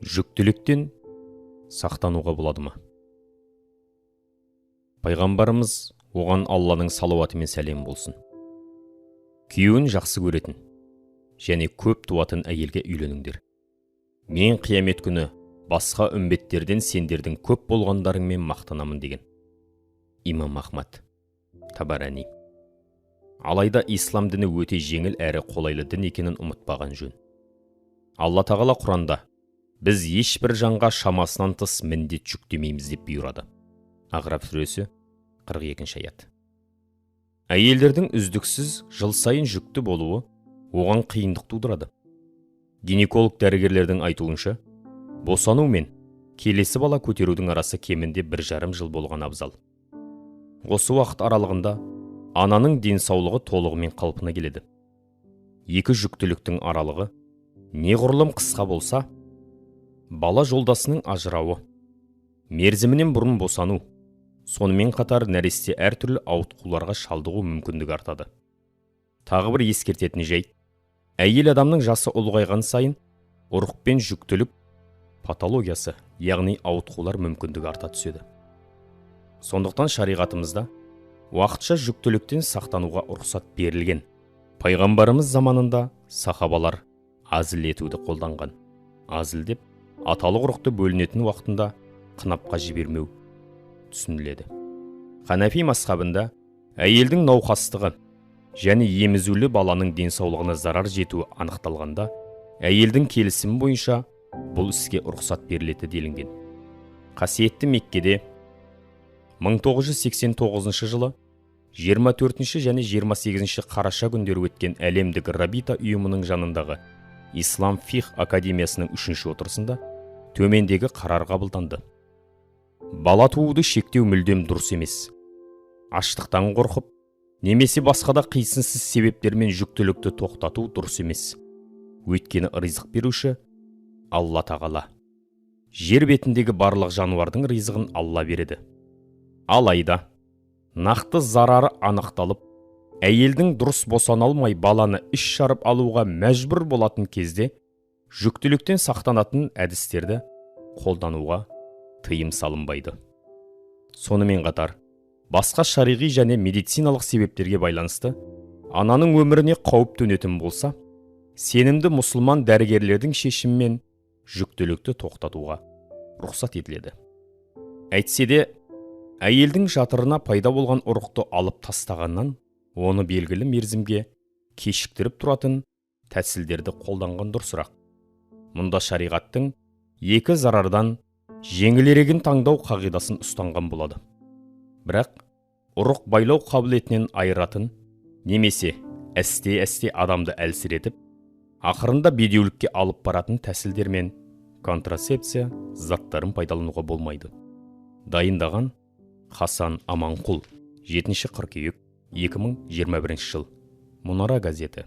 Жүктіліктен сақтануға болады ма? Пайғамбарымыз, оған Алланың салауаты мен сәлемі болсын, күйеуін жақсы көретін және көп туатын әйелге үйленіңдер. Мен қиямет күні басқа үмбеттерден сендердің көп болғандарыңмен мақтанамын деген. Имам Ахмад, Табарани. Алайда ислам діні өте жеңіл әрі қолайлы дін екенін ұмытпаған жөн. Алла Тағала Құранда: «Біз ешбір жанға шамасынан тыс міндет жүктемейміз», – деп бұйырады. Ағраф сүресі, 42 аят. Әйелдердің үздіксіз жыл сайын жүкті болуы оған қиындық тудырады. Гинеколог дәрігерлердің айтуынша, босану мен келесі бала көтерудің арасы кемінде 1,5 жыл болған абзал. Осы уақыт аралығында ананың денсаулығы толығымен қалпына келеді. Екі жүктіліктің аралығы неғұрлым қысқа болса, бала жолдасының ажырауы, мерзімінен бұрын босану, сонымен қатар нәресте әртүрлі ауытқуларға шалдығу мүмкіндігі артады. Тағы бір ескертетін жайт: әйел адамның жасы ұлғайған сайын ұрық пен жүктілік патологиясы, яғни ауытқулар мүмкіндігі арта түседі. Сондықтан шариғатымызда уақытша жүктіліктен сақтануға рұқсат берілген. Пайғамбарымыз заманында сахабалар азіл етуді қолданған. Азіл деп аталық ұрықты бөлінетін уақытында қынапқа жібермеу түсініледі. Ханафи мазхабында әйелдің науқастығы және емізулі баланың денсаулығына зарар жетуі анықталғанда, әйелдің келісімі бойынша бұл іске рұқсат беріледі делінген. Қасиетті Меккеде 1989 жылы 24 және 28 қараша күндері өткен Әлемдік Рабита ұйымының жанындағы Ислам фиқһ академиясының үшінші отырысында төмендегі қарар қабылданды: бала тууды шектеу мүлдем дұрыс емес. Аштықтан қорқып немесе басқа да қисынсыз себептермен жүктілікті тоқтату дұрыс емес. Өйткені ризық беруші – Алла Тағала. Жер бетіндегі барлық жануардың ризығын Алла береді. Алайда нақты зарары анықталып, әйелдің дұрыс босана алмай, баланы іш жарып алуға мәжбүр болатын кезде жүктіліктен сақтанатын әдістерді қолдануға тыйым салынбайды. Сонымен қатар басқа шариғи және медициналық себептерге байланысты ананың өміріне қауіп төнетін болса, сенімді мұсылман дәрігерлердің шешімімен жүктілікті тоқтатуға рұқсат етіледі. Әйтсе де, әйелдің жатырына пайда болған ұрықты алып тастағаннан, оны белгілі мерзімге кешіктіріп тұратын тәсілдерді қолданған дұрысырақ. Мұнда шариғаттың екі зарардан жеңілірегін таңдау қағидасын ұстанған болады. Бірақ ұрық байлау қабілетінен айыратын немесе әсте әсте адамды әлсіретіп, ақырында бедеулікке алып баратын тәсілдер мен контрацепция заттарын пайдалануға болмайды. Дайындаған Хасан Аманқұл, 7 қыркүйек 2021 жыл, Мұнара газеті.